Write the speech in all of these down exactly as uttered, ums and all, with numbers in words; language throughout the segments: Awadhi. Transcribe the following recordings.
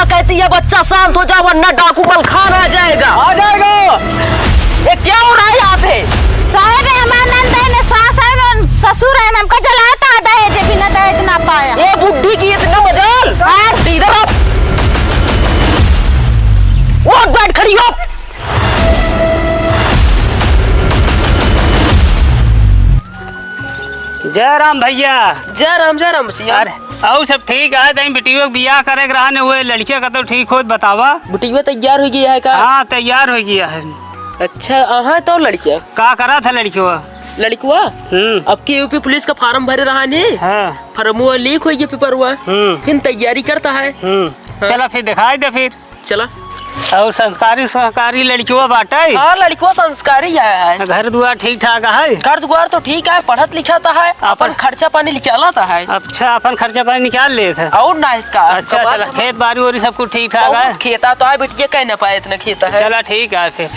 कहती है, "बच्चा शांत हो जा, वरना डाकू मलखान आ जाएगा।" आ जाएगा। ये क्या हो रहा है यहाँ पे? साहब, ये हमार नंद है, ने सास है, ने ससुर है, हमका जलाता है दहेज, बिना दहेज ना पाया। ये बुढ़ी की इतना मजाल। हाँ। इधर आओ। उठ, बैठ, खड़ी हो। जय राम भैया। जय राम, जय राम भैया। अरे, अउ सब ठीक है? तई बिटियो के बियाह करे के रहा ने, उहे लड़किया का तो ठीक होत बतावा। बिटियो तैयार होइ गया है का? हाँ, तैयार होइ गया है। अच्छा, अहाँ तो लड़किया। का करा था लड़कियो? लड़कुआ? हम्म। अब की यूपी पुलिस का फार्म भरे रहा ने? हाँ। फार्मवा लीक होइ गया पेपरवा। हम्म। फिर तैयारी करता है। हम्म। हाँ। चला फिर दिखाई दे फिर। चला। अउ संस्कारी, संस्कारी लड़कियो बाटे? हाँ, लड़कियो संस्कारी है, है। घर दुआर ठीक ठाक है? घर दुआर तो ठीक है, पढ़त लिखत है, अपन अपन खर्चा पानी निकालत है। अच्छा, अपन खर्चा पानी निकाल लेत है। अउर नाहीं का, अच्छा, कमात चला, हम खेत बारी ओरी सब कुछ ठीक ठाक है? बहुत खेता तो है, बिटिया कह ना पाए इतना खेता है। चला, ठीक है फिर।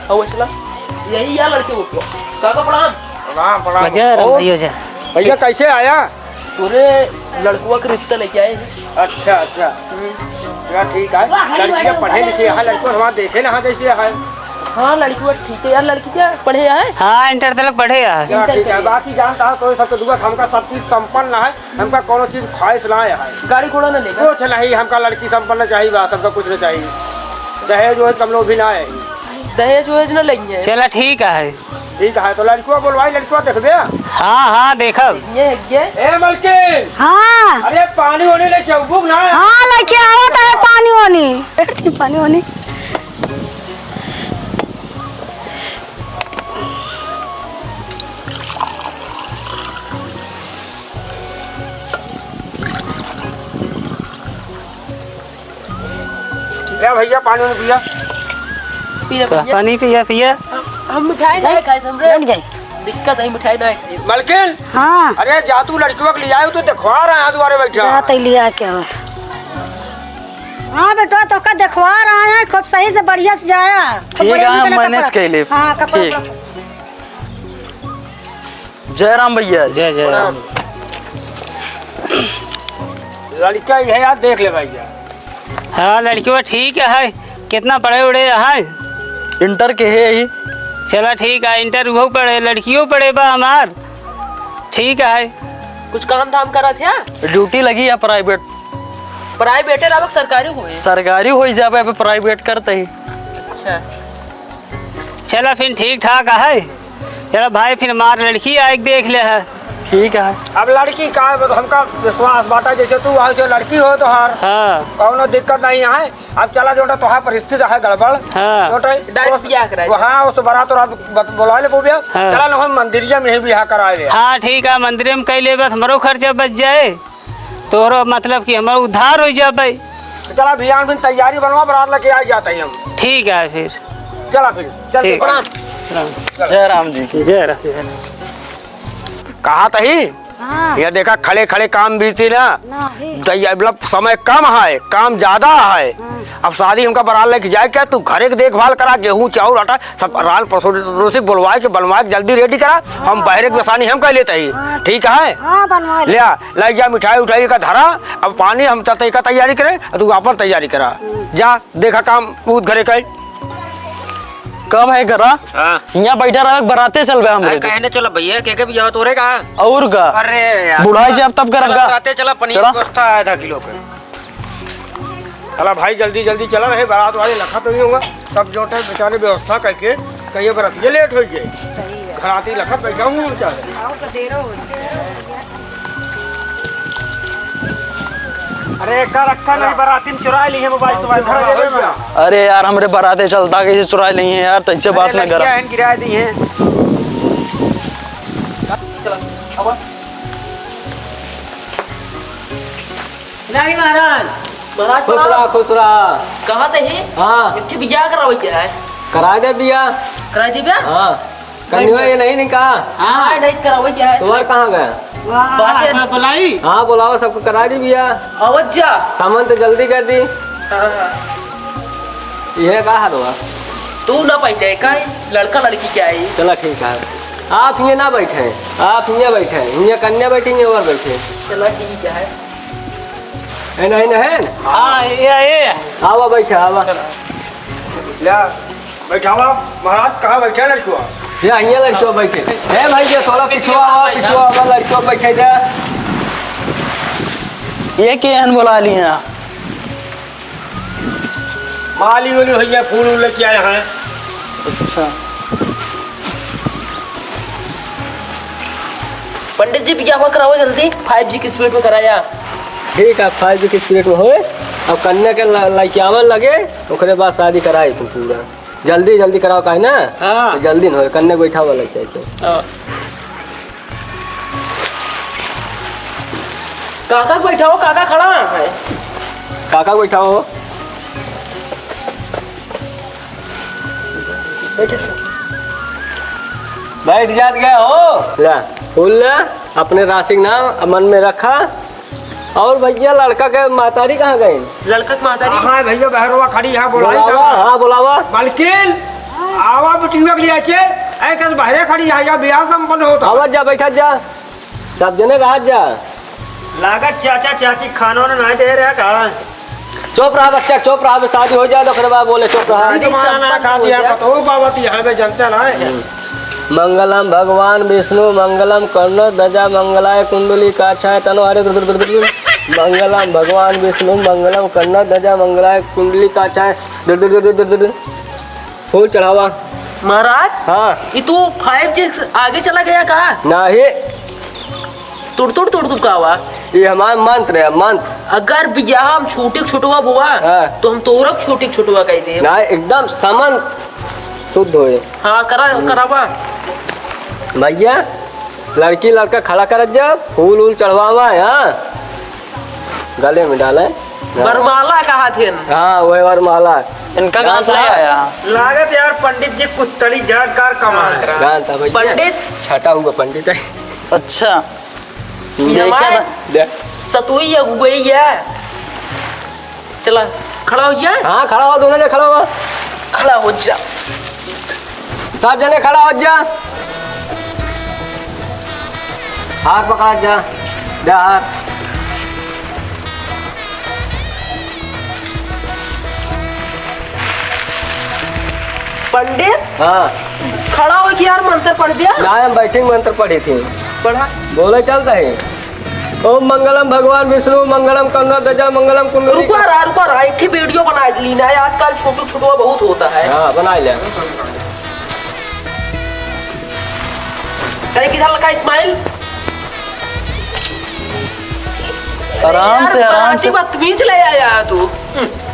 अउ चला, यही या लड़के उठो। काका प्रणाम। प्रणाम, प्रणाम। बजा रहा ओ। भैया जा। भैया, कैसे आया? तोरे लड़कुआ के रिश्ता लेके आए हैं। अच्छा, अच्छा। हम्म। या ठीक है। लड़कियाँ पढ़े लिखे हैं, लड़कुआ हमारा देखे ना जैसे है। हाँ, लड़कुआ ठीक है यार, लड़की क्या पढ़े है? हाँ, इंटर तक पढ़े है। या ठीक है, इंटर के लिए। बाकी जानता है तो सब तो दुआ, हमका सब चीज संपन्न है, हमका कोनो चीज ख्वाहिश ना है। गाड़ी घोड़ा ना लेगा? कुछ नहीं, हमका लड़की संपन्न चाहिए बा, सबका कुछ नहीं चाहिए। दहेज वहेज हम लोग भी ना है। दहेज वहेज ना लेंगे। चला ठीक है। ठीक है, तो लड़कुआ बोलवाई, लड़कुआ देखबे? हाँ, हाँ, देखब। ये, ये। ए, मलकिन! हाँ। अरे, पानी वानी लेके आऊ, भूख ना है। हाँ, लेके आवत है पानी वानी। पानी वानी। ले भैया, पानी वानी पिया। पिया, का? पिया। पानी पिया, पिया। हम, हम मिठाई नहीं खाए, हमरे लग जाए। दिक्कत है, मिठाई नहीं खाए। मलकिन, हाँ। अरे जा तू लड़कियों को ले आयो, तो देखवा रहा है दुआरे बैठा। जा तै लिया क्या है? हाँ बेटा, तो का देखवा रहा है, खूब सही से बढ़िया से जाया। खूब ठीक बढ़िया है, हम निकला मैनेज कपड़ा। कर लेब। हाँ, कपड़ा ठीक। उपड़ा। जय राम भैया। जय, जय राम। लड़का ही है यार, देख ले भाई यार। हाँ, लड़कियो ठीक है। कितना पढ़े उड़े है? इंटर के है ही। चला ठीक है, इंटर वो पढ़े, लड़कियो पढ़े बा हमार। ठीक है। कुछ काम धाम करत है? ड्यूटी लगी है प्राइवेट। प्राइवेट है, लगभग सरकारी हुए? सरकारी हो ही जाबे, अबे प्राइवेट करते ही। अच्छा। चला फिर ठीक ठाक है। चला भाई, फिर मार लड़की आए के देख ले है। ठीक है। अब लड़की का, हमका विश्वास बाटा, जैसे तू आओ, जो लड़की हो तोहार। हाँ। कौनो दिक्कत नहीं है। अब चला, जो तोहार परिस्थिति है गड़बड़। हाँ। जो तो डायरेक्ट बियाह कराए। हाँ, उस बारात और अब बत-, बुला ले बोबिया। हाँ। चला, ना हम मंदिरिया में ही बियाह कराए ले। हाँ, ठीक है, मंदिर में कई लेबे, हमरो खर्चा बच जाए। तोहरो मतलब कि हमार उद्धार हो जाबे। तो चला भियान बिन तैयारी बनवा, बरात लेके आ जाते हैं हम। ठीक है फिर। चला फिर। चल ठीक। प्रणाम। प्रणाम। जय राम जी। जय राम। कहा तही? हाँ। ये देखा खड़े खड़े काम बीती ना। नहीं। दैया, मतलब समय कम है, काम ज्यादा है। हाँ। अब शादी हमका बरात लेके जाए क्या? तू घरे के देखभाल करा, गेहूं चाउर आटा सब राल परोसी बोलवाए के बनवाए के जल्दी रेडी करा। हम हाँ। बहरे के बसानी हम कह लेते ही। हाँ। ठीक है? हाँ, बनवा ले। ले आ, लग जा मिठाई उठाई का धरा, अब पानी हम चलते का तैयारी करे, तू आपन तैयारी करा। हम्म। जा, देखा काम बहुत घरे का। कब है करा? हाँ। यहाँ बैठा रहा, बराते चल बे हमरे अरे, तो। कहे ने चला भैया, के के भी जाओ तोरे का? और का? अरे यार। बुढ़ाई से अब तब करब चला, का? बराते चला, पनीर चला। व्यवस्था है आधा किलो के। चला भाई, जल्दी जल्दी चला रहे, बारात वाले लखत नहीं होगा, सब जोटे बेचारे व्यवस्था करके कहिए बरतिया लेट हो जाए। सही है। घराती लखत बैठा हूँ बेचारे। आओ तो देरो हो जाए। अरे का रखा नहीं, बराती में चुरा ली है मोबाइल, मोबाइल। अरे यार, हमरे बराते चलता कैसे चुरा ली है यार, तैसे बात ना करा। गिरा दी है। चला, अब। रागी महाराज। महाराज खुश प्रणाम। रहा, खुश रहा। कहाँ ते ही? हाँ। इत्थे बियाह करावे के है? करा दे बियाह। करा दे बियाह? हाँ। कन्या ये नहीं, नहीं कहा? हाँ, नहीं करावे के है। तुम्हार कहाँ गया? वाह। बात है। हाँ, बुलाई। हाँ, बुलाओ, सबको करा दी बियाह। आवत जा। सामान तो जल्दी कर दी। हाँ, हाँ। ये का हाल हुआ? तू ना पहले का लड़का लड़की क्या है? चला ठीक है, आप हियाँ ना बैठे, आप हियाँ बैठे, हियाँ कन्या बैठी, हियाँ वर बैठे। चला ठीक है। है नहीं, नहीं? हाँ, ये, ये। आवा, बैठा, आवा। ले, बैठावा, महाराज, कहाँ बैठा लड़कुआ? ये हियाँ लड़कुआ बैठे। हे भैया, थोड़ा पिछुआ आवा, पिछुआ आवा, लड़कुआ बैठे दे। ये के हन बोला ली हैं? माली वाली भैया फूल वूल लेके आए हैं। अच्छा। पंडित जी, बियाह कराओ जल्दी, five G की speed में कराया। ठीक है, five G की speed में होए। अब कन्या के ल-, लइकियावन लगे, ओकरे बाद शादी कराई तुम पूरा। जल्दी, जल्दी कराओ, काहे ना? हाँ। तो जल्दी न होए, कन्या बैठावा लग जाए तो। हाँ। काका बैठाओ, काका खड़ा है। काका बैठाओ। बैठ जात गया हो। ला, फूल ला, अपने राशि के नाम मन में रखा। और भैया, लड़का के मातारी कहाँ गए? लड़का के मातारी? हाँ भैया, बहरवा खड़ी है, बोलाई बोलावा, था। हाँ, बोलावा। मलकिन, आवा बिटिया के लिए आके, ऐ कल बहरे खड़ी है, या ब्याह संपन्न होता। आवा जा, बैठा जा। सब जने रहा जा। लागत चाचा चाची खाना वाना नहीं दे रहा का? चुप रहा बच्चा, चुप रहा, अबे शादी हो जाए तो ओकरे बाद बोले, चुप रहा। शादी जमाना ना संपन्न खा हो दिया, जाए। पतो बाबा ती हमें जनता ना है। हम्म। मंगलम भगवान विष्णु, मंगलम कर्णो ध्वजा, मंगलाय कुंडली काक्षाय तनो हरे दुर दुर दुर दुर। मंगलम भगवान विष्णु, मंगलम कर्णो ध्वजा, मंगलाय कुंडली काक्षाय दुर दुर दुर दुर दुर दुर। फूल चढ़ावा। महाराज, हाँ। ये तू five G आगे चला गया का? नाही। तुड़ तुड़ तुड़ तुड़ का हुआ? ये हमारा मंत्र है, मंत्र। अगर बियाह हम छोटे छोटवा हुआ, हाँ। तो हम तोहरा छोटे छोटवा कह दे। ना, एकदम समन शुद्ध होए। हाँ, करा, हम्म। करावा। भैया, लड़की लड़का खड़ा करत जा, फूल उल चढ़वावा, हाँ। गले में डाले। हाँ। वरमाला कहा थे न? हाँ, वही वरमाला। इनका कहाँ से ले आया? लागत यार पंडित जी कुछ तड़ी जानकार कमा है। जानता भैया। पंडित? छटा हुआ पंडित है। अच्छा। ये देखा हमारे था। दे। सतुई अगुवई है। चला, खड़ा हो जा। हाँ, खड़ा हो, दोनों ने खड़ा हो। खड़ा हो जा। सब जने खड़ा हो जा। हाथ पकड़ा जा। दे हाथ। पंडित? हाँ। खड़ा हो के यार मंत्र पढ़ दिया। ना, हम बैठे मंत्र पढ़े थे। पढ़ा। बोले चलता है। ओम मंगलम भगवान विष्णु, मंगलम कर्णो ध्वजा, मंगलम कुंडली। रुको रहा, रुको रहा, एक ही वीडियो बना ली ना, आजकल छोटू छोटुआ बहुत होता है। हाँ, बना ले। अरे, किधर लगा स्माइल? आराम से, आराम से। बदतमीज ले आया तू।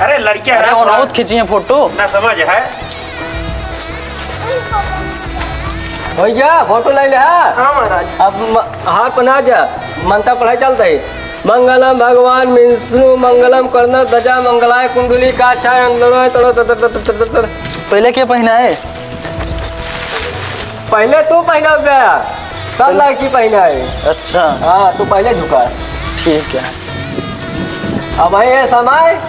अरे, लड़कियाँ अरे, ना वो थोड़ा बहुत खींची है फोटो। ना समझ है। भैया, फोटो ले ले, हाँ? हाँ, महाराज। अब म-, हार पहना जा, मंत्र पढ़ाई चलता है। मंगलम भगवान विष्णु, मंगलम कर्णो ध्वजा, मंगलाय कुंडली काक्षाय। पहले क्या पहना है? पहले तू पहना बे, तब पहले लड़की पहना है। अच्छा। हाँ, तू पहले झुका। ठीक है। अब ये समय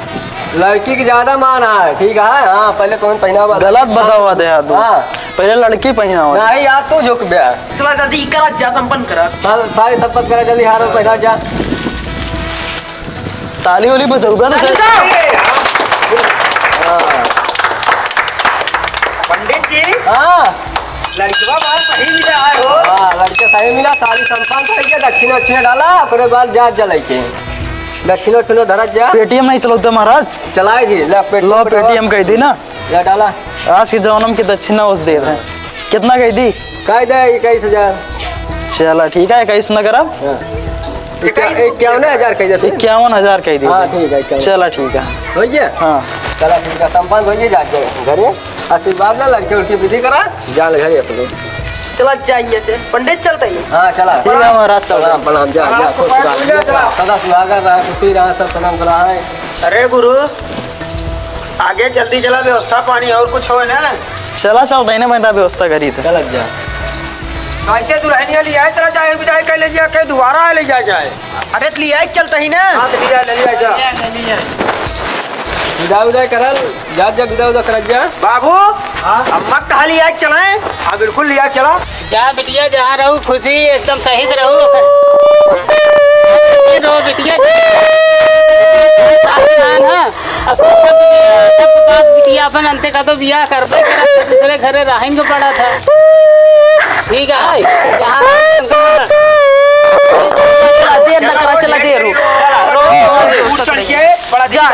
लड़की के ज्यादा मान है, ठीक है? हाँ, पहले तुम पहनावा। गलत बतावा दे यार तू। हाँ। पहले लड़की पहनावा। नहीं यार, तू झुक बे। चला जल्दी करा जा, संपन्न करा। सारे संपन्न करा, जल्दी हार पहना जा। ताली उली बजाऊ बे तो चल। हाँ। पंडित जी। हाँ। लड़कवा बड़ा सही मिला है हो। हाँ, लड़का सही मिला, सारी संपन्न कर के दक्षिणा उक्षिणा डाला, ओकरे बाद जा जलाई के। दक्षिणा उक्षिणा धरा जा। पेटीएम नहीं चलौते महाराज। चलाए जी, ले पेटीएम लो, पेटीएम कह दी ना। ले डाला। आज के जमाना में के दक्षिणा उस दे रहे हैं। कितना कह दी? कह दे इक्कीस हजार। चला ठीक है, इक्कीस न करब। हाँ। इक्या-, इक्यावन हजार कह दे। इक्यावन हजार कह दी। हाँ, ठीक है, इक्यावन। चला ठीक है। हो गया? हाँ। चला ठीक है, संपन्न हो गया, जा, जा घरे। आशीर्वाद ला, लड़के उड़के विधि करा, जा ले घरे अपने। चला जाइए से, पंडित चलते ही। हाँ, चला। ठीक है, महाराज, चल। प्रणाम, प्रणाम, जा, जा, खुश रहा, सदा सुहागन रहा, खुशी रहा, सब सलाम रहा है। अरे गुरु, आगे जल्दी चला, व्यवस्था पानी और कुछ होए ना। चला, चल, तैने मैं व्यवस्था करी थे। चला जा। कैसे दुल्हनिया ले आए, चला जाए, विदाई कर ले जाए, कहीं दोबारा ले जाए जाए। अरे, तो ले आए, चलता ही ना। हाँ, तो विदाई ले लिया जा। विदा उदा करल, जा, जा, विदा उदा करल जा। बाबू, हाँ? अम्मा कहाँ ले आए, चलाएं? हाँ, बिल्कुल ले आए, चला। जा बिटिया, जहाँ रहू खुशी, एकदम सही से रहू। रो बिटिया। अपन अंते का तो बियाह करबे करत, दूसरे घरे रहेंगे पड़ा था। ठीक है, यहाँ चला, देर ना करा, चला, देर हो। रो, रो, रो, रो, रो, रो, रो, जा,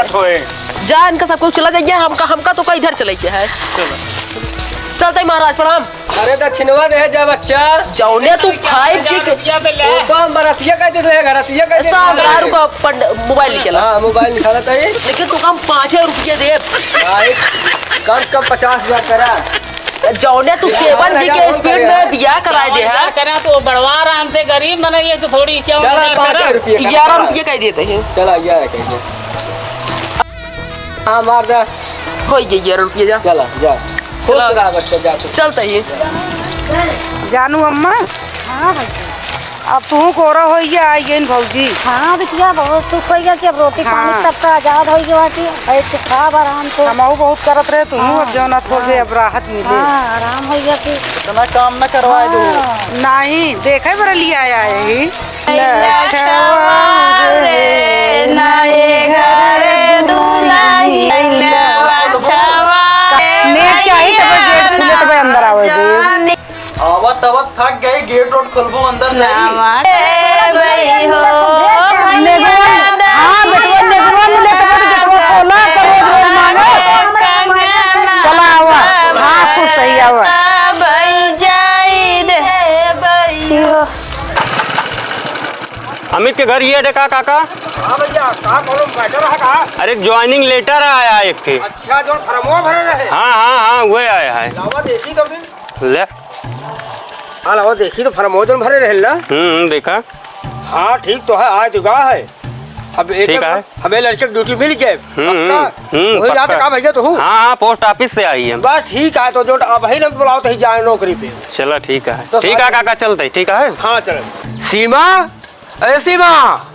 जा, इनका सब कुछ चला जाइए, हमका, हमका तो का इधर चले के है। चलते ही महाराज, प्रणाम। अरे दक्षिणवा दे जा बच्चा। जौने तू फाइव जी के रुपया दे ले। वो तो हम बरतिया कह दे, घरतिया कह दे। ऐसा हमरा रुका, पंड-, मोबाइल निकाला। हाँ, मोबाइल निकाला तो ये। लेकिन तू हम पाँचे रुपये दे। भाई, कम से कम पचास हजार करा। जौने तू सेवन जी के स्पीड में बियाह कराए दे है। करा तो बड़वा आराम से, गरीब मने ये तो थोड़ी क्या चला, पाँच रुपये का। ग्यारह रुपये कह देते हैं। चला, ग्यारह कह दे। हाँ, मार दे। हो गया ग्यारह रुपये, जा। चला, जा। खुश चला। रहा बच्चा, जा तू। चलता ही। जानू अम्मा, हाँ भैया। अब तू कोरा हो गया, आई गई भौजी। हाँ बिटिया, बहुत सुख हो गया कि अब रोटी पानी हाँ। सबका आजाद हो गया बाटी। अरे तू खा आराम से। हमहू बहुत करत रहे, तू हाँ। अब जो ना थोड़े हाँ। अब राहत मिले। हाँ, आराम हो गया कि इतना काम ना करवाए दो। हाँ। नहीं, देखे बरे लिए आया है ही। लछवा रे, नए घर दुलहिन लछवा। नेक चाही तब गेट खुले तब अंदर आवे दे। आवत आवत थक गए, गेट रोड खोलबो अंदर से ही। नवा ए बई हो, नेगवा, हाँ, बेटवा, नेगवा मिले तब तो गेटवा खोला, तो रोज रोज मांगे। चला आवा, हाँ, खुश सही आवा। बई जाई दे बई हो। अमित के घर ये देखा काका। हाँ भैया, का कौनो मैटर है का? अरे ज्वाइनिंग लेटर आया है एक ठे। अच्छा, जो फॉर्मवा भरे रहे? हाँ, हाँ, हाँ, वही आया है। लावा देखी कभी। ले। हाँ, लावा देखी तो फॉर्मवा जो भरे रहे ना। हम्म, हम्म, देखा। हाँ, ठीक तो है, आज तो गा है। अब एक ठीक है। हमें लड़के की ड्यूटी मिल गए। हम्म, पक्का? हम्म, हम्म, वही जाते पक्का। का भैया तो हूँ। हाँ, हाँ, पोस्ट ऑफिस से आई है। बस ठीक है, तो जो अब ही ना बुलाओ तो ही जाए नौकरी पे। चला ठीक है। तो ठीक है साथ काका, चलते, ठीक है। हाँ, चलो। सीमा, ए सीमा।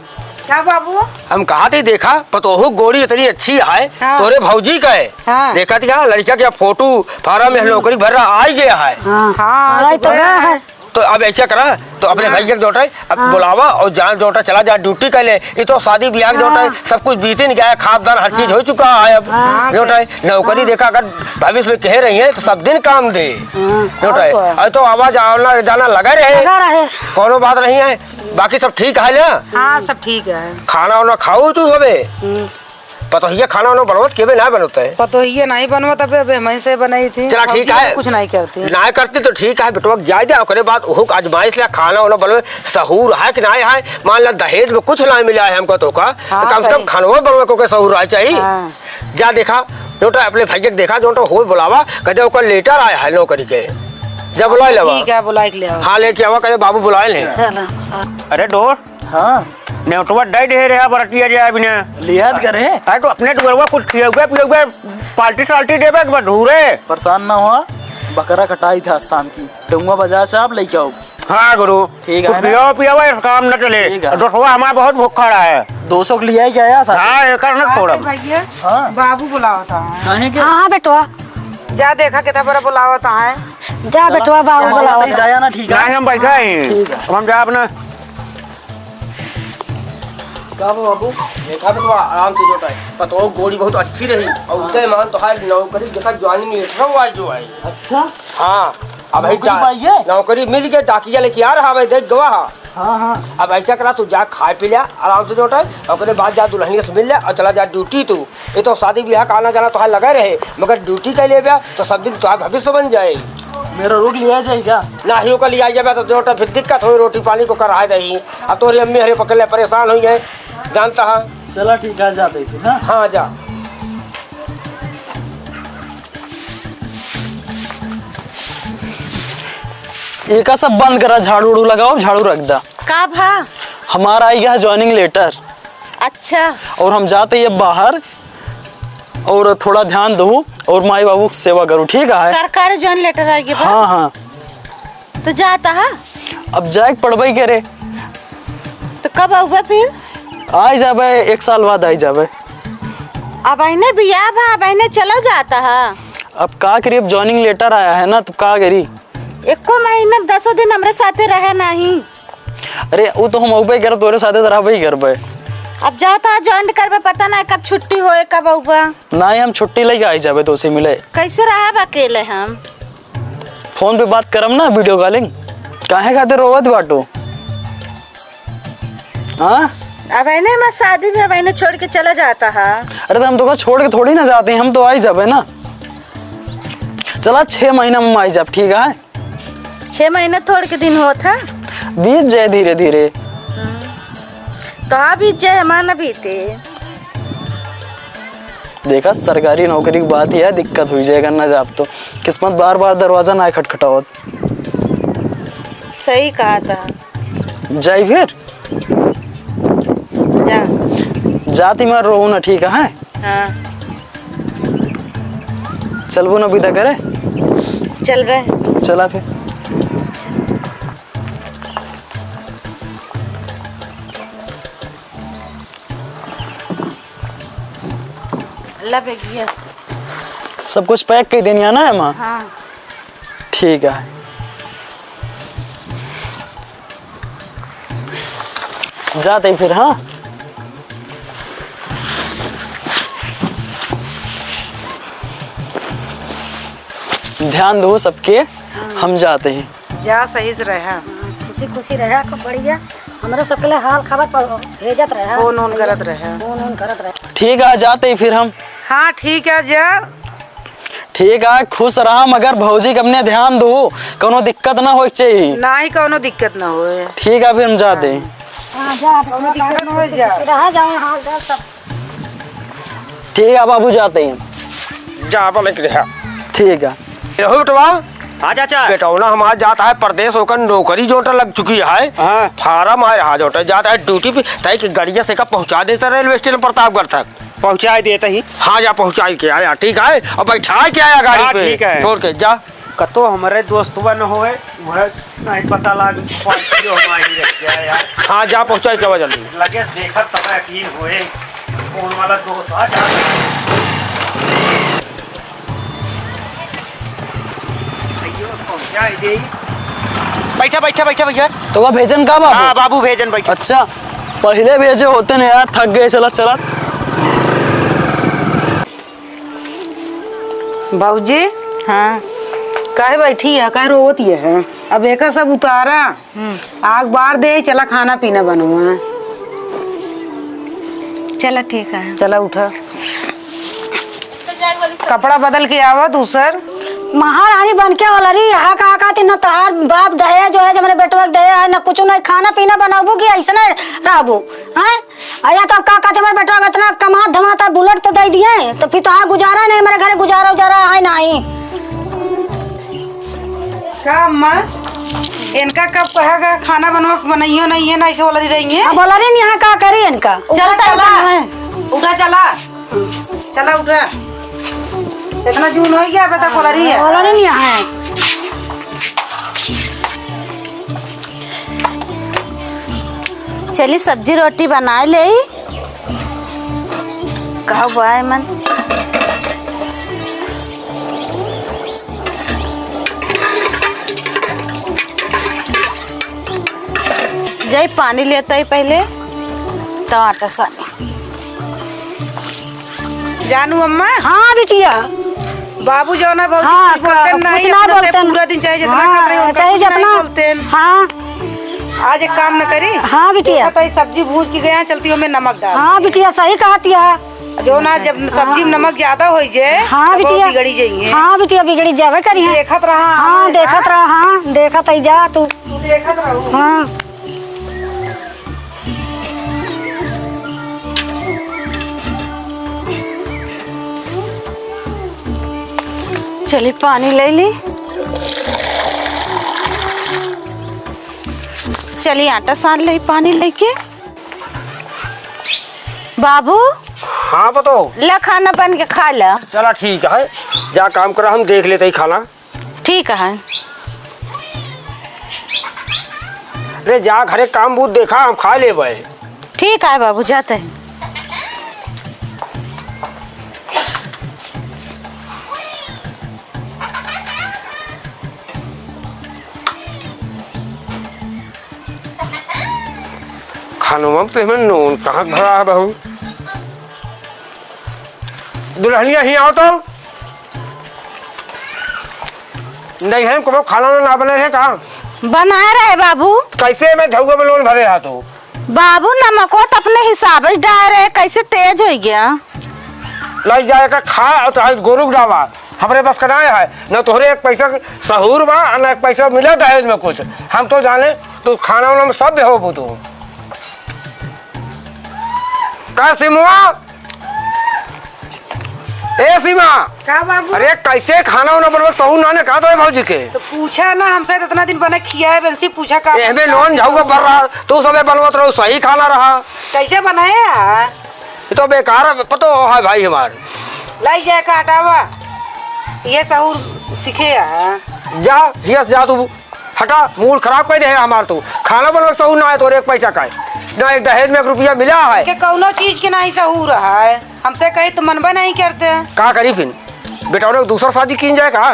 क्या बाबू? हम कहा थे, देखा, पतोहू गोरी इतनी अच्छी है, हाँ। तोरे भौजी का है। हाँ। देखा थी, हाँ, लड़का के फोटो फार्म में नौकरी भर रहा, आ ही गया है। हाँ। हाँ, आई तो गया है। तो अब ऐसा करा, तो अपने हाँ। भैया के जोटे, अब हाँ। बुलावा और जान जोटे चला जा, ड्यूटी कर ले। ये तो शादी ब्याह के जोटे, हाँ। सब कुछ बीते नहीं गया है, खाब दान हर चीज हाँ। हो चुका है अब। हाँ, जोटे, सही। नौकरी हाँ। देखा, अगर भविष्य में कह रही है तो सब दिन काम दे। हाँ, जोटे, और क्या? अब तो आवाज आना जाना लगा रहे। लगा रहे। कौनो बात नहीं है। बाकी सब ठीक है ना? हाँ, सब ठीक है। खाना वाना खाऊ तू सबे? हम्म। पतोहिया खाना वाना बनवत के बे ना बनवत है? पतोहिया नहीं बनवत, अबे, अबे हमहीं से बनाई थी। चला, ठीक है। कुछ नहीं करती। ना करती तो ठीक है, बेटवा जाए दे, ओकरे बाद ओहू का आजमाइश ला, खाना वाना बनवे, सहूर है कि नहीं है? मान ला, दहेज में कुछ नहीं मिला है हमको तो का, हाँ, तो कम से कम सही। खानवा बनवे को के सहूर रहा चाहिए। हाँ। जा देखा, बेटा, अपने भैया के देखा, जो तो हो बुलावा, कहे ओकर लेटर आया है नौकरी के। जा बुलाए लेवा। ठीक है, बुलाए के ले आओ। हाँ, लेके आवा, कहे बाबू बुलाए ले। चला। अरे दोस्त, हाँ। नेउटवा दे दे रे, बरतिया जाए बिना। लियात करे। अरे तो अपने दुअरवा कुछ खियौबे पियौबे, पार्टी साल्टी देबे के बाद धूरे। परेशान ना हुआ, बकरा कटाई था शाम की, डुंगवा बाजार से आप लेके आओ। हाँ गुरु, ठीक है कुछ ना? पियो पियो, इस काम न चले। ठीक है। दोस्तवा हमारा बहुत भूखा रहा है। दो सौ के लिया ही गया साथ। हाँ, ये करना हाँ, थोड़ा। तो भैया, हाँ। बाबू बुलावत है। काहे के? हाँ, हाँ, बेटवा। जा देखा कितना बड़ा बुलावत है। जा बेटवा, बाबू बुलावत है। जाया ना, ठीक है। नहीं, हम बैठा ही। ठीक है। अब हम जा अपना का बा बाबू? देखा तो बा, आराम से जोटाई। पतोह गोरी बहुत अच्छी रही। और उदय मान तो हाल नौकरी देखा, ज्वाइनिंग लेटर हुआ जो आई। अच्छा? हाँ, अब है नौकरी का-, पाई है? नौकरी मिल गई, डाकिया लेके आ रहा भाई, देख गवा। हाँ, हाँ। अब ऐसा करा, तू जा खाए पी ले, आराम से जोटाई, ओकरे बाद जा दुल्हनिया से मिल ले और चला जा ड्यूटी तू। ये तो शादी ब्याह का आना जाना तो हाल लगा रहे, मगर ड्यूटी कर ले बा, तो सब दिन तो भविष्य बन जाए। मेरा रोक लिया जाए क्या? ना ही ओकर लिया जाए तो जोटा फिर दिक्कत हो, रोटी पानी को कराए दही। अब तोहरी अम्मी हरे पकड़ ले, परेशान हुई है, जानता है। चला ठीक है, जाते हैं फिर, हाँ? हाँ, जा। एका सब बंद करा, झाड़ू उड़ू लगाओ, झाड़ू रख दा। का भा? हमारा आई गया है ज्वाइनिंग लेटर। अच्छा। और हम जाते ही अब बाहर, और थोड़ा ध्यान दहू, और माई बाबू की सेवा करू, ठीक है? सरकारी ज्वाइन लेटर आई गया बा? हाँ, हाँ। तो जाता है? अब जाए के पड़बे करे। तो कब आउबे फिर? आई जाबे, एक साल बाद आई जाबे। अब आईने बियाह बा, अब आईने चलो जाता है। अब का करी, अब ज्वाइनिंग लेटर आया है ना, तो का करी? एको महीना दसों दिन हमरे साथे रहे नहीं। अरे, उ तो हम अउबे करब, तोरे साथे तो रहबे ही करबे। अब जाता join करबे, पता ना कब छुट्टी होए, कब अउबा। नाहीं, हम छुट्टी लइके आई जाबे तोसे मिले। कैसे रहब अकेले हम? फोन पे बात करम ना, video calling। काहे खातिर रोवत बाटू? हाँ? अब है ना, हमार शादी भी अब है ना, छोड़ के चला जाता है। अरे तो हम तोका छोड़ के थोड़ी ना जाते हैं, हम तो आई जाबे ना। चला, छह महीना में आई जाब, ठीक है? छह महीना थोड़ के दिन होत है। बीत जाए धीरे धीरे। तो हाँ, बीत जाए, हमार ना बीते। देखा, सरकारी नौकरी की बात ही है, दिक्कत हुई जाए, अगर ना जाब तो। किस्मत बार बार दरवाजा ना खटखटावत। सही कहा था। जाई फिर? जा। जाती मैं रोहू ना, ठीक है? हाँ। चलबो ना विदा करे? चलबे। चला फिर। ला बेगिया। सब कुछ pack कर देनी है ना एमा? हाँ। ठीक है। जाते ही फिर, हाँ? ध्यान दो सबके, हम जाते हैं। जा, सही से रहा। खुशी खुशी रहा, खूब बढ़िया। हमरो सबके लिए हाल खबर प-, भेजत रहा। फोन ओन करत रहा। फोन ओन करत रहा। ठीक है, जाते ही फिर हम। हाँ, ठीक है, जा। ठीक है, खुश रहा, मगर भौजी के अपने ध्यान दो, कौनो दिक्कत ना होए के चाहिए। नाही, कौनो दिक्कत ना होए। ठीक है, फिर हम जाते हैं। हाँ, जा, कौनो दिक्कत ना होए, जा। रहा, जाओ, हाल चाल सब। ठीक है बाबू, जाते हैं। जा, बोले कि रहा। ठीक है। रहो बेटवा। हाँ चाचा। बेटौना हमार जाता है परदेस, ओकर नौकरी जोटा लग चुकी है। हाँ। फारम आए रहा जोटा, जाता है ड्यूटी पे, तय कि गड़िया से का पहुँचा देता रेलवे स्टेशन प्रतापगढ़ तक। पहुँचाइ देत ही। हाँ, जा पहुँचाइ के आया, ठीक है? अब बैठाइ के आया गाड़ी हाँ, पे, ठीक है। छोड़ के जा। कतो हमरे दोस्तवा न होए, वह नहीं पता लाग, पाँच किलो हमारी रह गया यार। हाँ, जा पहुँचाइ के आवा जल्दी। लगे देखत तब यकीन होए, कौन वाला दोस्त आ जा। अइयो, पहुँचाइ दे। बैठा, बैठा, बैठा भैया। तो का भेजन का बाबू? हाँ, बाबू भेजन बैठा। अच्छा, पहिले भेजे होते न यार, थक गए चलत चलत। बाबूजी। हाँ। काहे बैठी है, काहे रोवत है? अब एका सब उतारा, हम्म। आग बार दे, चला खाना पीना बनवा। चला ठीक है। चला उठा। कपड़ा बदल के आवा दूसर। महारानी बन के वाला रही, यहाँ का कहती न तोहार बाप दहेज जो है, जब मेरे बेटवा के दहेज है, न कुछ नहीं, खाना पीना बनाबू कि ऐसने रहबू, हैं? अरे तो का कहते, हमारे बेटवा के इतना कमात धमात है, बुलेट तो दे दिए, तो फिर तो हाँ गुजारा नहीं, हमारे घरे गुजारा उजारा है नहीं। का अम्मा, इनका कब कहा गया खाना बनवा, बनाइयो नहीं है ना, ऐसे बोला रही है। अब बोला रही नहीं है, का करी इनका? उठा चलता है चला। बनवाए। उठा चला। चला उठा। इतना जून हो गया, अबे तक बोला रही है। बोला रही नहीं है। चली सब्जी रोटी बनाए ले। का बाय मन। जाई पानी लेता ही पहिले, तो आटा सा। जानू अम्मा। हाँ बिटिया। बाबू जौना भौजी हाँ, कुछ बोलते का-, नहीं, कुछ ना अपना से बोलते। पूरा दिन चाहे जितना हाँ, कट रहे, उनका चाहे कुछ नहीं जितना। बोलते। हाँ। आज एक काम न करी। हाँ बिटिया। देखा तो ये सब्जी भूज के गया, चलती हूँ मैं नमक डाल। हाँ बिटिया, सही कहती है। जौना जब सब्जी में हाँ। नमक ज्यादा हो जाए, हाँ तब वो बिटिया। बिगड़ी जाइए। हाँ बिटिया, बिगड़ी जावे करी है। देखत रहा, हाँ, हाँ, देखत हाँ। रहा, हाँ, देखत ही जा तू। तू देखत रहू। हाँ। चली पानी ले ली। चली आटा सान ले पानी लेके। बाबू। हाँ पतो। ला खाना बन के खा ला। चला ठीक है, जा काम करा, हम देख लेते ही खाना। ठीक है। रे जा घरे काम बूत देखा, हम खा लेबे। ठीक है बाबू, जाते हैं। खानवा में तो एहमें नून कहाँ भरा है बहू? दुल्हनिया ही आओ तो। नहीं है, कबो खाना ना बने है का? बनाए रहे बाबू। कैसे में झउआ में नून भरे हा तू? बाबू, नमको त अपने हिसाब से डाल रहे, कैसे तेज होइ गया? नहीं जाए का खा, तो आज गोरू के डावा, हमरे बस का ना है। न तोहरे एक पैसा सहूर बा, न एक पैसा मिला दहेज में कुछ। हम तो जाने, तू खाना वाना में सब बेहोबू तू। का सिमुआ? ए सीमा! का बाबू? अरे, कैसे खाना वाना बनवत, तहू ना ने कहा तो भौजी के? तो पूछा ना, हमसे तो इतना दिन बने खिया है, बंसी पूछा का एहमे नून झउआ भर रहा, तू सबे बनवत रहो, सही खाना रहा। कैसे बनाए यार? ये तो बेकार है, पतो है भाई हमार। लाई जाए का हटावा, ये सहूर सीखे है। जा, हियस जा तू। हटा, मूड खराब कर दे है हमार तू। खाना बनवे के सहूर ना है तोरे एक पैसा का है। ना एक दहेज में एक रुपया मिला है। के कौनो चीज के नहीं सहूर है। हमसे कही तो मनबे नहीं करते। का करी फिर? बेटौरे के दूसर शादी कीन जाए का?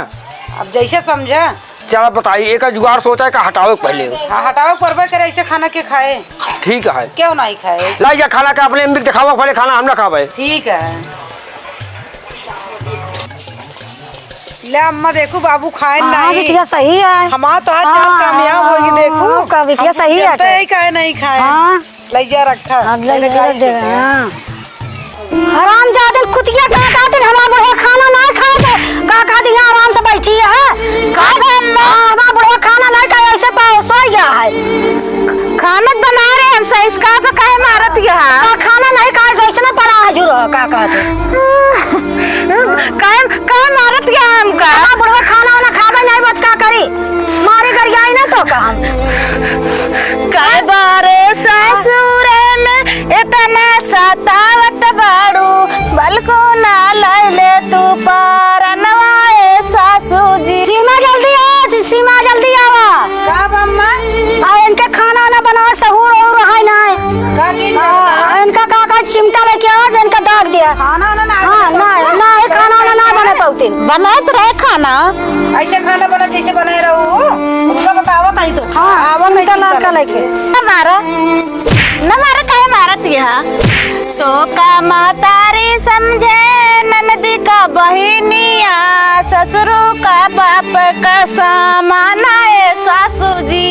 अब जैसे समझे। चल अब बताई, एक जुगाड़ सोचा है का हटावे के पहले। हाँ, हटावे के पड़बे करे, ऐसे खाना के खाए? ठीक है। क्यों नहीं खाए? लाई जा खाना का अपने अम्मी के देखावा पहले, खाना हम ना खावे। ठीक है। ले अम्मा, देखू बाबू खाए हाँ, नहीं। बिटिया सही है। हमार तो आज चाल हाँ, कामयाब होगी, देखू। हाँ, का बिटिया अब सही है। जनता यही काहे नहीं खाए। हाँ। लइजा रखा, अब लइजा पहले खाई दे, लेते हैं। हाँ। हरामजादन कुतिया का कहतिन, हमार बुढ़िया खाना नहीं खाए थे। का कहतिन, यहाँ आराम से बैठी है। का अम्मा? हाँ, हमार बुढ़िया खाना नहीं खाए, ऐसे पा-, सोई गया है। खाना बना रहे हम, सही इसका पे काहे मारत यहाँ? का खाना नहीं खाए, ऐसे ना पड़ा है झुरो, का कहते? काहे, काहे मारत गया हमका? हाँ, बुढ़वा खाना वाना खावे नहीं, बत का करी? मारे गरियाई ना तो काम। कई बारे ससुरे में इतना सतावत बाड़ू, बलको ना लैले तू पारनवा ए सासू जी। सीमा जल्दी आ, जी, सीमा जल्दी आवा। का बम्मा? आ, इनके खाना वाना बना के सहूर और है ना। का की हाँ, इनका का का चिमटा लेके आओ, जिनका दाग दिया। खाना वाना ना हाँ, बने। ना, ना, ये खाना वाना ना बने पौतिन। बनत रहे खाना। ऐसे खाना बना जैसे बनाए रहो। उनका बतावत आई तो। हाँ, आवत चिमटा नहीं लाग का लेके। न मारा, न मारा, काहे मारत यहाँ? तो का महतारी समझे ननदी का बहिनिया, ससुरु का बाप का समाना ए सासू जी।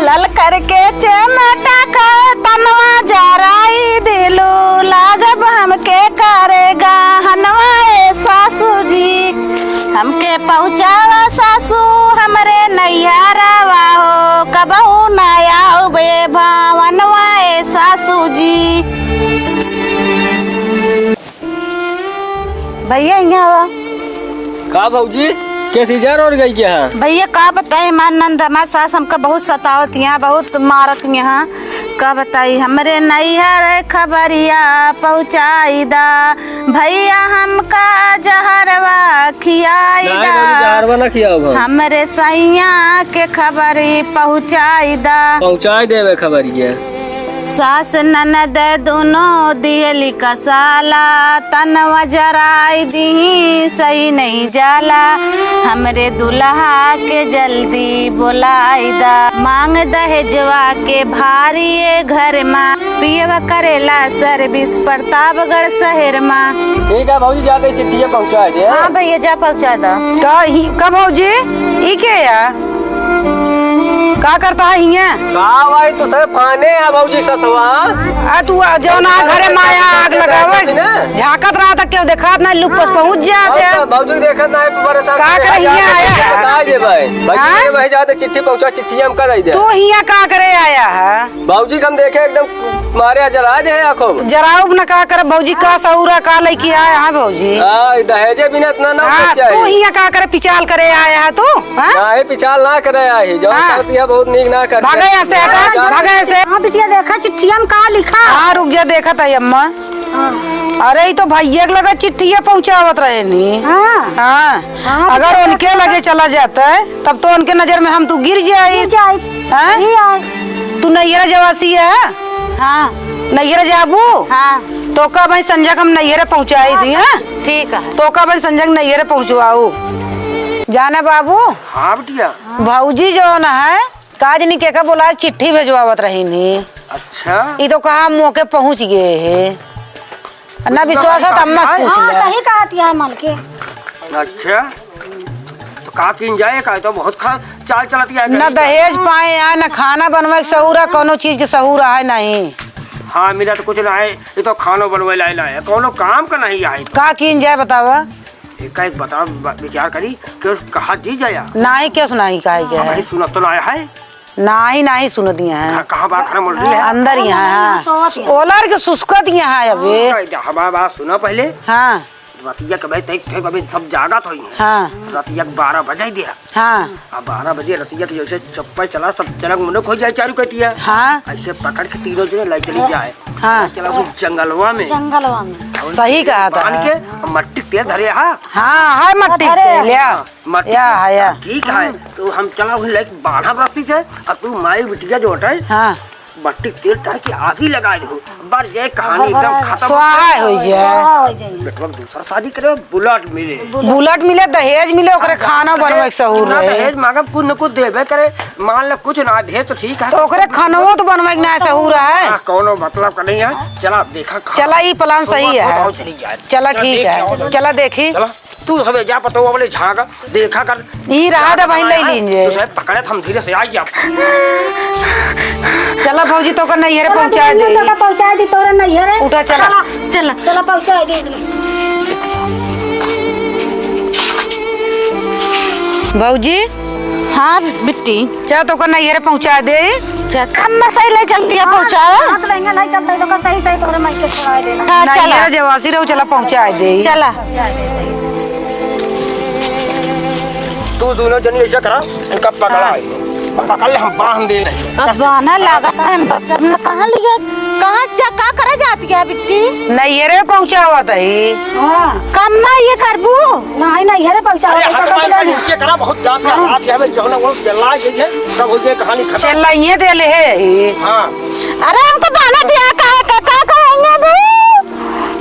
लल करके चेमटा का तनवा जराई दिलू, लागब हमके करेगा हनवा ए सासू जी। हमके पहुँचावा सासू हमरे नैहरवा हो, कबहू ना आउबे भावनवा ए सासू जी। भैया, यहाँ आवा। का भौजी, कैसी जर और गई क्या है? भैया, का बताई, हमार नंद, हमार सास हमका बहुत सतावत यहाँ, बहुत मारत यहाँ। का बताई, हमरे नैहर खबरिया पहुँचाई दा, भैया हमका जहरवा खियाई नहीं दा। भौजी, जहरवा ना खियाओ हम। हमरे सैया के खबरी पहुँचाई दा। पहुँचाई देवे खबरिया। सास ननद दुनो दिहली कसाला, तनवा जराई दिही सही नहीं जाला। हमरे दुल्हा के जल्दी बोलाई दा, मांग दहेजवा के भारी ए घर मा। पियवा करेला service प्रतापगढ़ शहर मा। ठीक है भौजी, जाते चिट्ठिया पहुँचा दे। हाँ भैया, जा पहुँचा दा। का ही, का भौजी? ई के या? का करता है हियाँ? का भाई, तू से फाने है भौजी के सथवा? आ, तू आ, जौन आ घरे माया आग लगावे, झांकत रहा था, केहू देखात ना, लुक पस पहुँच जाते हैं। भौजी देखत ना है, परेशान का करे हियाँ आया है? बता दे भाई, भाई, हाँ? भाई, जाते चिट्ठी पहुँचा, चिट्ठी हम कर दे। तू हियाँ का करे आया है? भौजी के हम देखे एकदम मारे जला दे आँखों में। जराउब न का करब भौजी, का सौरा का लइके आया है भौजी? हाँ, दहेजे बिना इतना ना हाँ, बच्चा तू है। हियाँ का करे पिचाल करे आया है तू? हाँ? ना, ये पिचाल ना करे आई, जो हाँ। करती है बहुत नीक ना करती भागे है। यहाँ से हटा, जा। भागे यहाँ से। हाँ बिटिया, देखा चिट्ठिया में का लिखा? हाँ, रुक जा, देखत है अम्मा। हाँ। अरे, ई तो भैया के लगे चिट्ठिया पहुँचावत रहे नी। हाँ। हाँ। हाँ, अगर तो उनके लगे चला जाता है, तब तो उनके नजर में हम तू गिर जाई। गिर जाई। हाँ? सही है। तू नैहरा जवासी है? हाँ। नैहरा जाबू? हाँ। तोका भाई संजय के हम नैहरे पहुँचाई दी, हाँ? ठीक है। तोका भाई संजय के नैहरे पहुँचवाऊ। जाने बाबू, हाँ बिटिया। भौजी जौन है, का जनी केका बोला के चिट्ठी भेजवावत रही नी। अच्छा। ई तो कहा मौके पहुँच गए है। ना विश्वास हो तो अम्मा से पूछ हाँ, ले। सही कहत है मालकिन। अच्छा। तो का कीन जाए, का तो बहुत खा-, चाल चलत है ना कहीं। दहेज पाए हैं, ना खाना बनवे के सहूर है, कौनो चीज के सहूर है नहीं। हाँ, मिला तो कुछ ना है, ये तो खानो बनवे लाए लाए है, कौनो काम का नहीं आए। का कीन जाए बतावा? एक, एक बताओ, ब-, विचार करी कि उस कहा जी जाया। नाही, क्या सुनाई काहे के अब है? भाई सुनत तो ना आया है। नाही, नाही सुनत यहाँ है। घर कहाँ बा? घर में रही है? अंदर यहाँ है, हाँ। सोवत यहाँ। ओलर के सुस्कत यहाँ है अबे। हाँ, हमारा बात सुना पहले। हाँ। रतिया के भाई तक थे, अभी सब जागत होई है। हाँ। रतिया के बारह बजे दिया। हाँ। अब बारह बजे रतिया के जैसे चप्पल चला, सब चलक मुनक हो जाए चारू कटिया। हाँ। ऐसे पकड़ के तीनों जने लाई चली जाए। हाँ। चला वो जंगलवा में। जंगलवा में। सही कहा था। बांध के मट्टी के तेल धरे हा। हाँ, है मट्टी के तेल, या। मट्टी या, के, है, या। ठीक है, तो हम चला वही लाइक बांधा रस्सी से, अब तू माई बिटिया जो हटे, हाँ। मट्टी के तेल डाल के आगी लगा दो, बर जाए कहानी एकदम खत्म। स्वाहा हो जाए। स्वाहा हो जाए। बेटवा के दूसरा शादी करे, बुलेट मिले। बुलेट मिले, दहेज मिले, ओकरे खाना बनवे के सहूर ना रहे। दहेज मांगब, कुछ न कुछ देबे करे, मान ले कुछ ना दे तो ठीक है। तो ओकरे खानवो तो बनवे के ना सहूर है। हाँ, कौनो मतलब का नहीं है। चला देखा कहाँ। चला, ई plan सही है। चला, ठीक है। चला देखी। चला। तू सबे जा पतो वाले झाग देखा कर। ई रहा था भाई, ले लीन जे। तू सबे पकड़े, हम धीरे से आ जा। चला भौजी, तोका नैहरे पहुँचा दे। तोका पहुँचा दी, तोरा नैहरे। उठा, चला। चला, चला। चला, पहुँचा दे। भौजी। हाँ बिट्टी। चल, तोका नैहरे पहुँचा दे। चल, अम्मा सही ले चलती है, पहुँचावे। हाँ, तो लहंगा नहीं चलता है, तो का सही सही तोरे माई के छोड़ा देना। हाँ, चला। नैहरे जवासी रहो, चला पहुँचा दे। चला। तू दोनों जनी ऐसा करा, इनका पकड़ा हाँ। है। पकड़ ले, हम बांध दे रहे। अब बांधा लागत है, हम बच्चा अपना कहाँ लिया, कहाँ जा, का करे जाती है बिट्टी? नैहरे पहुँचावत है। हाँ। कम्मा ये करबू? नहीं, नैहरे पहुँचावत अरे, है, हाथ तो मार कपड़ा के में। नीचे करा, बहुत जात है, हाँ। हाथ यहाँ में जौन है, वो चिल्ला गई है, सब हो गई कहानी खत्म। चिल्लाइए दे ले है। हाँ। अरे, हमको बांधा दिया, का, का, का कहेंगे अभी?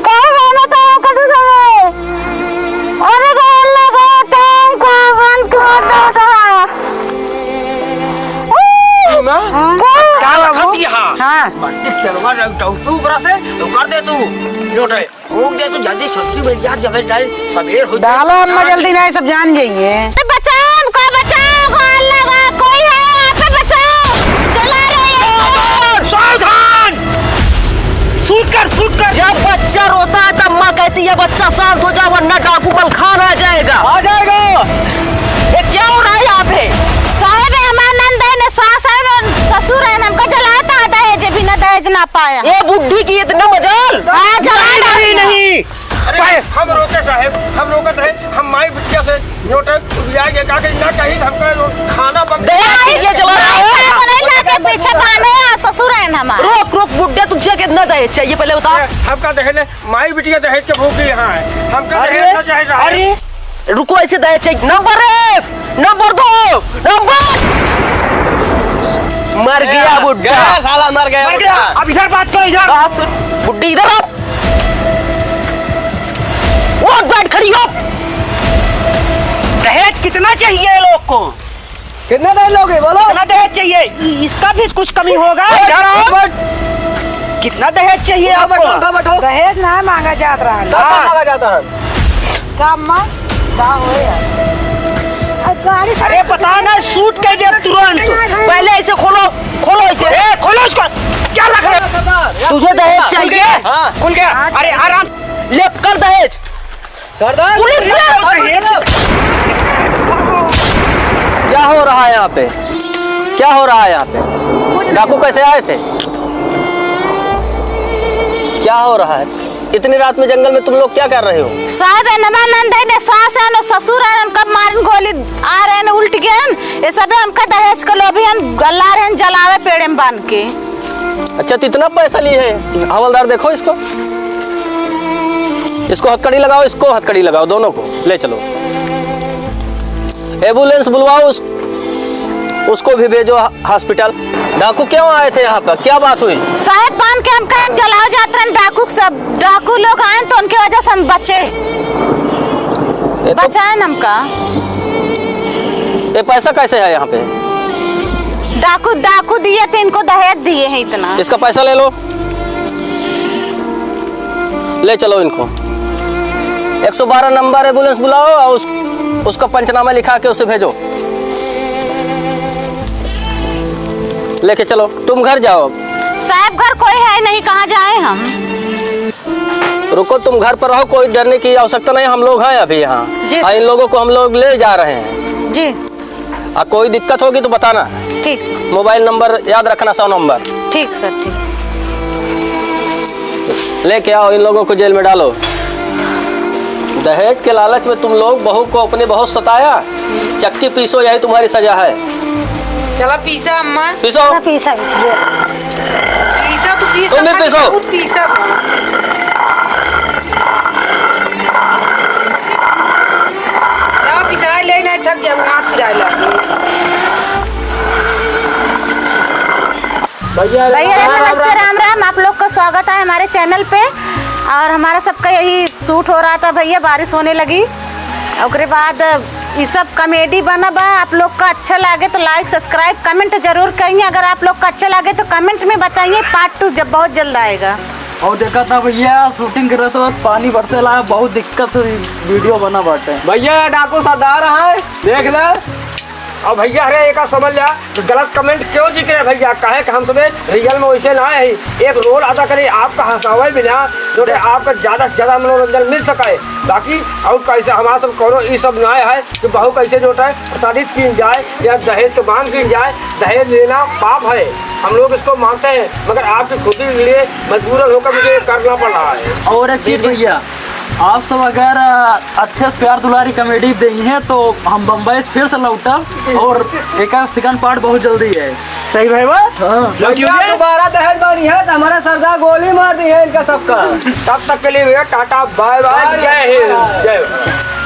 का बांधा था, कभी समय? अरे, गाल लगा, टांग को बंद कर दो, तो। ई माँ, हाँ। का बाबू? खाती है? हाँ। बंटी चलवा रही तो तू ऊपरा से, तो कर दे तू। लोटे। फूँक दे तू जल्दी, छुट्टी मिल जात, जब जाए, सबेर हो जाए। डाला अम्मा, जल्दी ना, सब जान जाइए। ए, बचाओ, हमको बचाओ, गाल लगा, कोई है यहाँ पे, बचाओ, जला रहे हैं। सावधान! Shoot कर, shoot कर! जब बच्चा रोता है, तब माँ कहती है, "बच्चा शांत हो जा, वरना डाकू मलखान आ जाएगा।" आ जाएगा। ये क्या हो रहा है यहाँ पे? साहब, ये हमार नंदई ने सास है, ससुर है, हमका जलाता है दहेज, बिना दहेज ना पाया। ये बुढ़ी की इतना मजाल। हाँ, जला नहीं, डाली। नहीं, नहीं। अरे, हम रोके साहेब, हम रोकत है, हम माई बिटिया से नोटे उबिया के का के ना कहीं हमका खाना बन दहेज के लिए जला रहे हो? खाना बनाई ला के पीछे बाने आ, ससुर है ना हमार। रोक, रोक, बुड्ढे, तुझे कितना दहेज चाहिए पहले बता। ए, हमका दहेज नहीं, माई बिटिया दहेज के भूखी यहाँ है, हमका अरे, दहेज ना चाहिए साहेब। अरे। रुको, ऐसे दहेज चाहिए। नंबर एक, नंबर दो, नंबर। मर गया ए, बुड्ढा। गया साला, मर गया मर गया। बुड्ढा। अब इधर बात करो, इधर। बात सुन, बुड्ढी इधर आ। उठ, बैठ, खड़ी हो। दहेज कितना चाहिए ये लोग को? कितना दहेज लोगे, बोलो। कितना दहेज चाहिए? इ-, इसका भी कुछ कमी होगा? बैठ, इधर आओ। बैठ। कितना दहेज चाहिए उठो, आपको? बैठो, उठो, बैठो। दहेज ना मांगा जात रहा है। का हाँ। मांगा जाता है? का अम्मा? का होए यार? अब गाड़ी से अरे पता ना, shoot कर दे तुरंत। पहले इसे खोलो, खोलो इसे। ए, खोलो इसको। क्या रख रहे हो? सरदार, तुझे दहेज खुल चाहिए? गया? हाँ। खुल गया? अरे आराम। ले कर दहेज। सरदार, पुलिस ले। क्या हो रहा है यहाँ पे? क्या हो रहा है यहाँ पे? डाकू कैसे आए थे? क्या हो रहा है? इतनी रात में जंगल में तुम लोग क्या कर रहे हो? साहब, एनमा नंदई ने सास है, न ससुर है, उनका मारन गोली आ रहे हैं, उल्ट गए हैं। ये सब हमका दहेज के लोभी हैं, गल्ला रहे हैं, जलावे पेड़े में बांध के। अच्छा, तो इतना पैसा लिए है? हवलदार, देखो इसको, इसको हथकड़ी लगाओ, इसको हथकड़ी लगाओ, दोनों को ले चलो। एम्बुलेंस बुलवाओ, उस, उसको भी भेजो ह-, हॉस्पिटल। डाकू क्यों आए थे यहाँ पर, क्या बात हुई? साहब, पान के हम कहे जलाओ जात रहन डाकू के सब, डाकू लोग आए तो उनके वजह से हम बचे, ये तो बचाए न हमका। ये पैसा कैसे है यहाँ पे? डाकू, डाकू दिए थे, इनको दहेज दिए हैं इतना। इसका पैसा ले लो, ले चलो इनको। एक सौ बारह नंबर एम्बुलेंस बुलाओ और उस, उसका पंचनामा लिखा के उसे भेजो। लेके चलो, तुम घर जाओ अब। साहब, घर कोई है नहीं, कहाँ जाए हम? रुको, तुम घर पर रहो, कोई डरने की आवश्यकता नहीं, हम लोग हैं अभी यहाँ। जी। हाँ, इन लोगों को हम लोग ले जा रहे हैं। जी। आ, कोई दिक्कत होगी तो बताना। ठीक। मोबाइल नंबर याद रखना, सौ नंबर। ठीक सर, ठीक। लेके आओ, इन लोगों को जेल में डालो। दहेज के लालच में तुम लोग बहू को अपने बहुत सताया। चक्की पीसो, यही तुम्हारी सजा है। चला पीसा अम्मा। पीसो। ना पीसा बिटिया। पीसा तो पीसा, तुम भी पीसो। बहुत पीसा। ना पिसाए ले, नहीं थक जाओ, हाथ पिराए लगे। भैया, भैया, राम राम, नमस्ते, राम राम। आप लोग का स्वागत है हमारे चैनल पे। और हमारा सबका यही शूट हो रहा था भैया, बारिश होने लगी। ओकरे बाद ई सब कॉमेडी बना बा। आप लोग का अच्छा लागे तो लाइक, सब्सक्राइब, कमेंट जरूर करिए। अगर आप लोग का अच्छा लागे तो कमेंट में बताइए, पार्ट टू जब बहुत जल्द आएगा। और देखा था भैया, शूटिंग करत वक्त पानी बरसेला, बहुत दिक्कत से वीडियो बना बाटे। भैया, डाकू सरदार है, देख ले। और भैया, अरे, एक समझ लिया, गलत कमेंट क्यों जिक्र है भैया? काहे कि हम सबे रियल में वैसे ना है, एक रोल अदा करे, आपका हंसावे बिना, जो कि आपका ज्यादा से ज्यादा मनोरंजन मिल सके। बाकी और कैसे हमारा सब कौनो ई सब ना है कि बहू कैसे जो है प्रताड़ित की जाए या दहेज तो मांग की जाए। दहेज लेना पाप है, हम लोग इसको मानते हैं, मगर आपकी खुशी के लिए मजबूरन होकर मुझे ये करना पड़ रहा है। और एक चीज भैया, आप सब अगर, अ, अच्छे से प्यार दुलारी कॉमेडी देइहें तो हम बम्बई से फिर से लौटब और एक सेकंड पार्ट बहुत जल्दी है। सही भाई बा? हाँ। भैया, दोबारा दहेज मांगी है तो हमारा सरदार गोली मार दी है इनका सबका। तब तक के लिए भैया टाटा, बाय बाय, बाय। जय हिंद, जय।